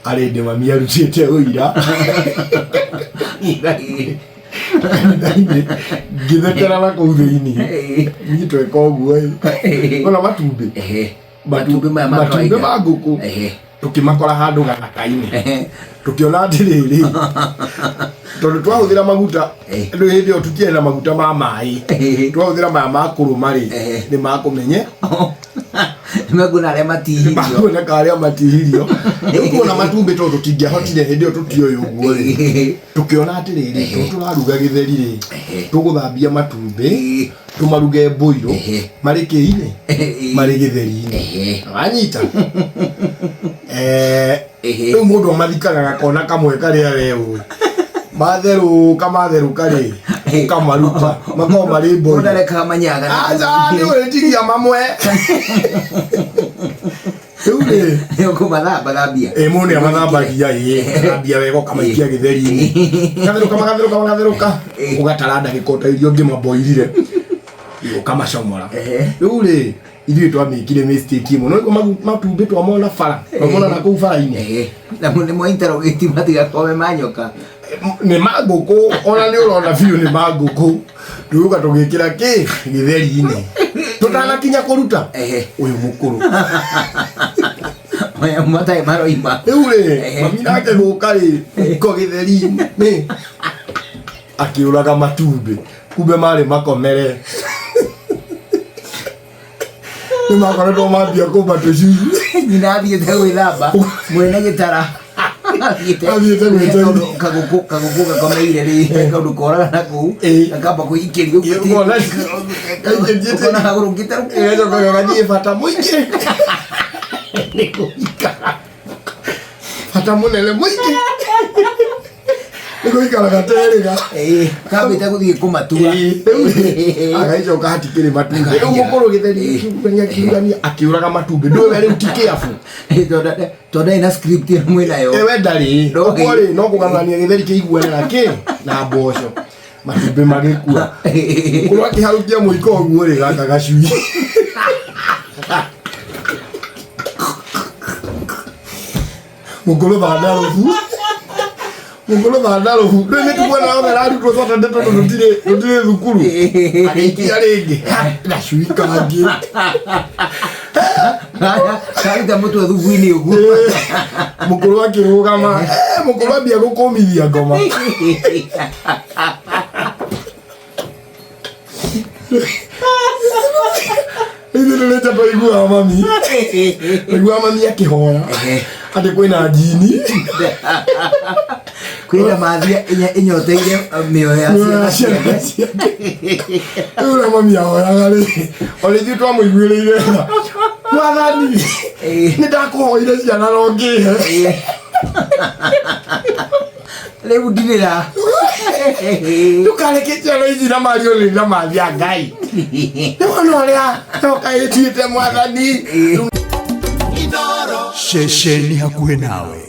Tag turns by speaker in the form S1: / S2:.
S1: Arĩ ndĩ mami arutĩte ũira kanitha-inĩ, ngĩthekera na kũu thĩinĩ. Niĩ tweka ũguo ĩ, ona matumbĩ.
S2: Matumbĩ maya ma
S1: matumbĩ
S2: kawaida.
S1: ma ngũkũ tũkĩmakora handũ gathaka-inĩ, tũkĩona atĩrĩrĩ, tondũ twahũthĩra maguta rĩu hĩndĩ ĩyo tũtiarĩ na maguta ma maĩ, twahũthĩra maya ma kũrũma rĩ, nĩ makũmenye.
S2: Nĩmekuona arĩa matihirio.
S1: Makuoneka arĩa matihirio. Rĩu tuona matumbĩ, tondũ tũtingĩahotire hĩndĩ ĩyo tũtioĩ ũguo rĩ, tũkĩona atĩrĩrĩ, tondũ tũraruga gĩtheri rĩ, tũgũthambia matumbĩ, tũmaruge mboiro marĩ kĩinĩ, marĩ gĩtheri-inĩ. Wanyita? Rĩu mũndũ amathikaga gakona kamwe karĩa we ũĩ matherũka matherũka rĩ, ũkamaruta makorwo marĩ mboiro.
S2: Ũndarekaga manyaga.
S1: Aca, nĩ ũrĩtigia mamwe rĩu rĩ.
S2: Ũkũmathamba thambia.
S1: Ĩ, mũndũ nĩ amathambagia, ĩ, thambia wega, ũkamaikia gĩtheri-inĩ, magatherũka, magatherũka, magatherũka, ũgatara ndagĩka o ta iria ũngĩmaboirire, ũkamacomora. Rĩu rĩ, ithuĩ twamĩkire mistake ĩmwe, no matumbĩ twamona bara, twamona na kũu bara-inĩ.
S2: Na nĩ mwa interrogate matigakorwo ma nyoka.
S1: Nĩ ma ngũkũ, ona nĩ ũrona biũ nĩ ma ngũkũ. Tũgĩũka tũgĩkĩra kĩ gĩtheri-inĩ, tũtanakinya kũruta ũyũ mũkũrũ.
S2: Maya matarĩ maroima.
S1: Rĩu rĩ, mami nake gũka rĩ, ko gĩtheri-inĩ akĩũraga matumbĩ, kumbe marĩ makomere, nĩ makoretwo mambia kũmba tũcui.
S2: Nyina athiĩte gwĩthamba, mwene gĩtara athiĩte.
S1: Athiĩte gwĩtheria.
S2: Kaũndũ kagũkũ gakomeire rĩ, kaũndũ koraga na kũu, gakamba kũikĩrio.
S1: Ũkona kaikĩtie.
S2: Ũkona gagũrũkĩte rũkũ.
S1: Ĩgacoka gagathiĩ bata mũingĩ nĩ gũikara, bata mũnene mũingĩ nĩ gũikara gaterĩga.
S2: Kambĩte gũthiĩ kũmatua.
S1: Agaicoka hatikĩrĩ matumbĩ. Rĩu mũkũrũ gĩtheri akiurania, akiurania, akĩũraga matumbĩ. Ndũĩ we rĩu ti kĩabu.
S2: Tondũ ndarĩ na script ĩyo mwĩ nayo.
S1: Ewe ndarĩ.
S2: Ndũĩ.
S1: Ũguo rĩ, no kũgarũrania gĩtheri kĩiguane na kĩ na mboco, matumbĩ magĩkua. Mũkũrũ akĩharũkia mũiko ũguo rĩ, gaka gacui. Mũkũrũ thandarũbu, mũkũrũ thandarũbu. Rĩu mĩtugo ĩno yothe ĩrarutwo Saturday tondũ tũtirĩ thukuru. Agĩikia rĩngĩ. Ha, gacui kangĩ.
S2: Karuta mũtwe thubu-inĩ ũguo.
S1: Mũkũrũ akĩrũgama. Mũkũrũ ambia gũkũmithia ngoma. Ithuĩ tũrĩte twaiguaga mami, twaiguaga mami akĩhoya atĩ kwĩna njini.
S2: Kwĩna mathia ĩnyoteire mĩoyo ya ciana
S1: ciana
S2: ciake.
S1: Ciake. Rĩu ũrĩa mami ahoyaga rĩ, ona ithuĩ twamũiguĩrĩire tha. Mwathani, nĩ ndakũhoire ciana no ngĩhe.
S2: Rĩu ndirĩra.
S1: Ndũkareke ciana ici na mario nĩ na mathia Ngai nĩ mwana ũrĩa coka ĩtuĩte mwathani.
S3: Ceceni hakuhĩ nawe.